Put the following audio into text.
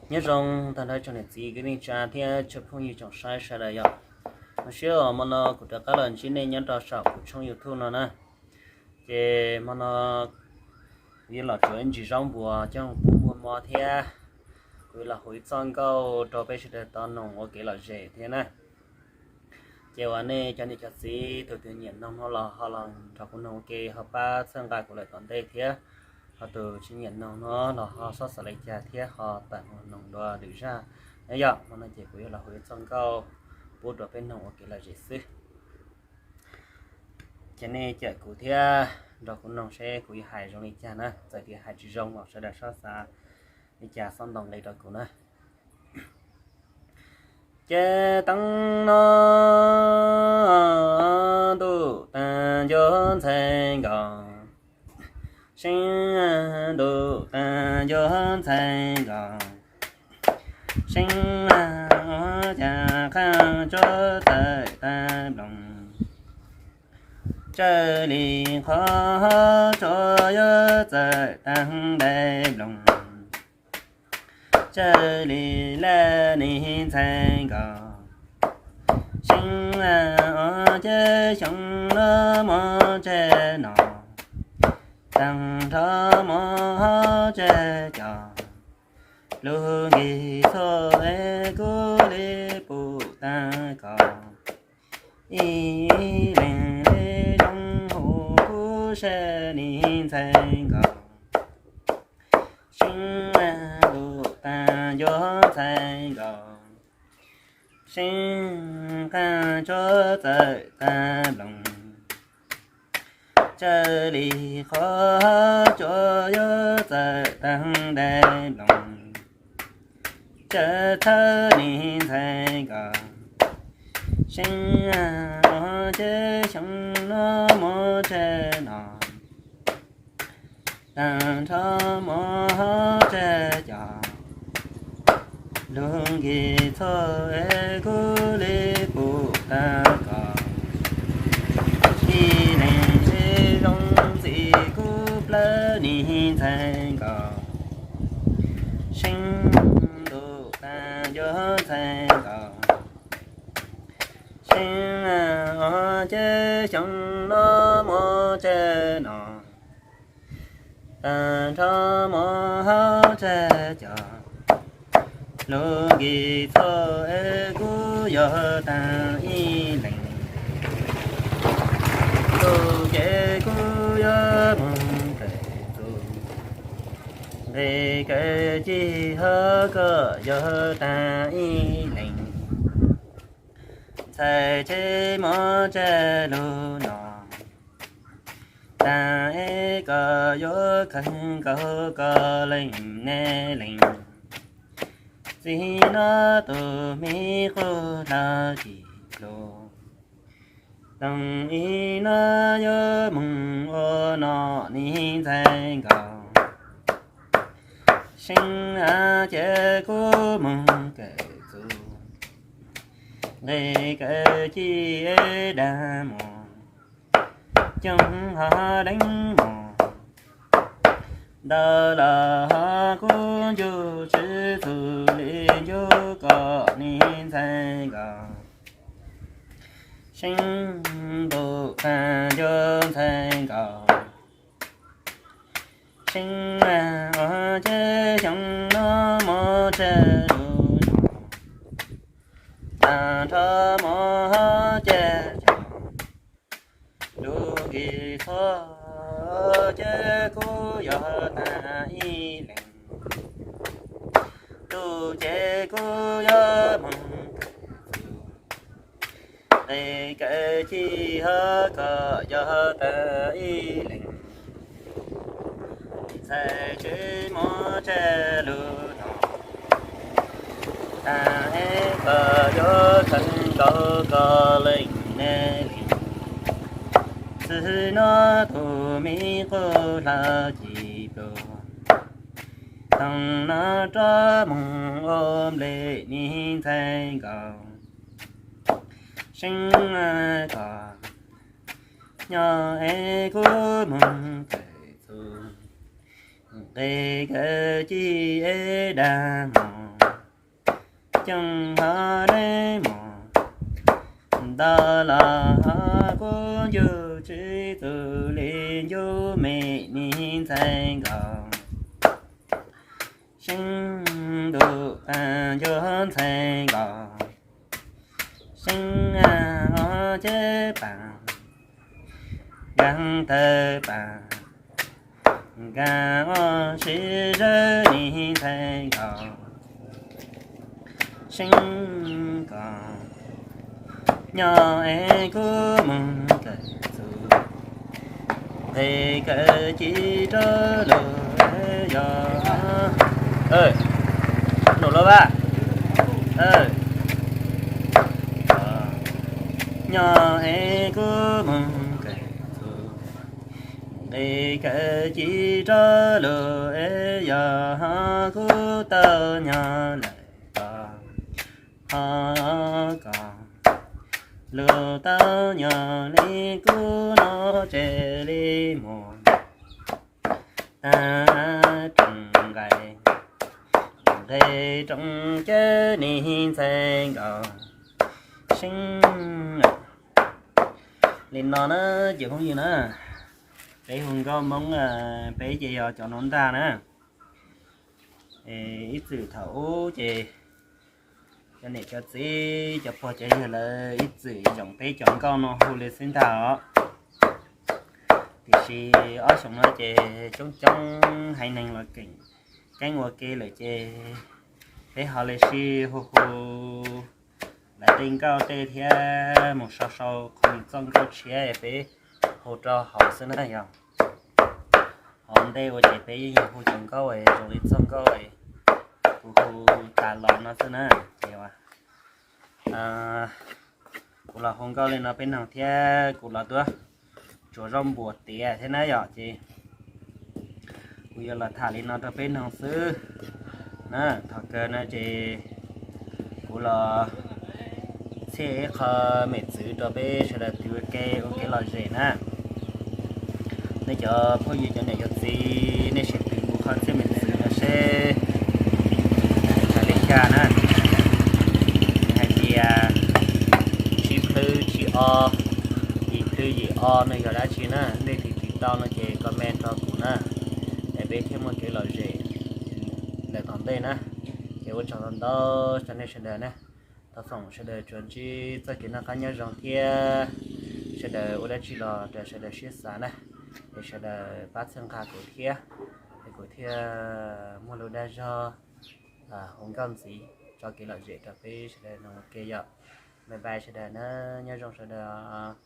Nyob zoo tag nrho tsoom niam txiv kwv tij neej tsa thiab tsoom phooj ywg tsoom saib sawv daws yom. Zoo siab uas hmo no kuv rov qab los ntsib nej nyob rau saum kuv tshooj YouTube no na. Ces hmo no kuv yuav los tsuav ib ntsis zaub npuas coj pub npua mov thiab kuv yuav los hu ib txoj nkauj rau peb sawv daws tau noog ua kev lom zem thiab na. Ces uas nej cov niam cov txiv tus twg nyiam noog no los ho los nrog kuv noog ua ke, ho pab txhawb nqa kuv lawm tom ntej thiab. Ho tus tsis nyiam noog no los ho xob xav li cas thiab ho tawm mus noog dua lwm zaj. Nyob yom, hmo no ces kuv yuav los hu ib txoj nkauj pub rau peb noog ua kev lom zem xwb. Ces nej cawm kuv thiab nrog kuv noog seb kuv yuav hais zoo li cas na. Txawm tias hais tsis zoo los sawv daws xob xav li cas xob ntaus nqi rau kuv na. Ces teev no ntuj tag ncuj ntxhais nkaus, seeb ntuj tag ncuj ntxhais nkaus, seeb ua cas qhaj tsuag txawm tag nploos, tsawg li qhov tsuag yuav txawm tag ntais nploos, tsawg li laj niag ntxhais nkaus, seeb ua ces xyoo no mov tseg no, tag nrho mov hauv tseg cov, lub nkig txhua es kuv li pum tag kos, ib leeg li zoo hu kuv seb niag ntxhais nkaus, seeb ua ntuj tag ncuj ntxhais nkaus, seeb qhaj tsuag txawm tag nploos, tsawg li qhov tsuag yuav txawm tag ntais nploos, tsawg txhawj niag ntxhais nkaus, seeb ua ces xyoo no mov tseg no, tag nrho mov hauv tseg cov, lub nkig txhua es kuv li pum tag kos, ib leeg li zoo ntxim kuv plawv niag ntxhais nkaus, seeb ntuj tag ncuj ntxhais nkaus, seeb ua ces xyoo no mov tseg no, tag nrho mov hauv tseg cov, lub nkig txhua es kuv yuav tag ib leeg, ntuj ces kuv yuav mus kawm txuj, nqis kawm ci hauv koj yuav tag ib leeg, ntxhais ces mov tseg lug no, tag es koj yuav kawg nkaus koj leej neej leej, txij no tus me qub hlau cim pluag, toog ib no yuav moog ua nom niag ntxhais nkaus, seeb a ces kuv moog kawm txuj, nqis kawm ci es dag mos, coob ho deev mos, ntau los ho kuv ncu tsis txug li ncu koj niag ntxhais nkaus, seeb ntuj tag ncuj ntxhais nkaus, seeb ua ces xyoo no mov tseg lug no, tag nrho mov hauv tseg cov, lub nkig txhua ces kuv yuav tag ib leeg, ntuj ces kuv yuav moog kawm txuj, nqis kawm ci hauv koj yuav tag ib leeg, ntxhais ces mov tseg lug no, tag es koj yuav kawg nkaus koj leej neej leej, txij no tus me qub hlau cim pluag, toog no rov moog ua nplej niag ntxhais nkaus, seeb koj nyob es kuv moog kawm txuj, nqis kawm ci es dag mos, cooj ho dej mus, ntau los ho kub ncuj tsis txuj li ncuj me nis ntxhais nkaus. Seeb ntuj pab ncuj ntxhais nkaus, seeb ob ceb pam, nkag tawg pam, nkag ob sib zawg nis ntxhais nkaus. Seeb kom nyob es kub moog kawm txuj, nqe kawm ci rau lug yog num lub vas. Nyob es kub moog kawm txuj, nqe kawm ci rau lug es yog ho kub tau nyob lawm os, ho kom lug tau nyob li kub no tseg li mus. Tag rooj nqaij, nqe rooj cawv nis ntxhais nkaus. Seeb, li no na ces phooj ywg na, peb hu nkauj Hmoob peb ces yog cov nuav ntag na. Ib txwm thaum ub ces cov niam cov txiv cov pog cov yawg lawv ib txwm yoom peb cov nkauj no hu li xwb ntag os. Tiam sis ob xyoos no ces coob coob haiv neeg los keeb ua ke lawm ces peb ho li sib hu hu lawv tej nkauj tej thiab mus sau sau qhov txoj nkauj tshiab peb hu rau hauv xwb na yog. Hauv ntej ua ces peb yeej yog hu cov nkauj zoo li txoj nkauj kuv hu tas los no xwb na. Ces kuv los hu nkauj li no peb noog thiab kuv los tuaj tsuav zaub npuas tiav thiab na yom, ces kuv yuav los tham li no rau peb noog xwb na. Thaum kawg no ces kuv los txhiaj ib qho mem txwv rau peb sawv daws tw ua ke ua kev lom zem na. Nej cov phooj ywg cov niam cov txiv nej sim tw kuv qhov txhiaj mem txwv no seb hais li cas na. Hais tias tsib plhwb tsib ob, yim plhwb yim ob no yog dab tsi na, nej tiv tiv tau no ces comment rau kuv na, es peb thiaj muaj kev lom zem lawm tom ntej na. Ces ua tsaug ntau ntau rau nej sawv daws na. Thov foom sawv daws tsuas ntsib txoj kev noj qab nyob zoo thiab sawv daws ua dab tsi los raws sawv daws siab xav na, es sawv daws pab txhawb nqa kuv thiab, es kuv thiaj muaj lub dag zog hu nkauj ntxiv tso kev lom zem rau peb sawv daws noog ua ke yom. Bye bye sawv daws na, nyob zoo sawv daws.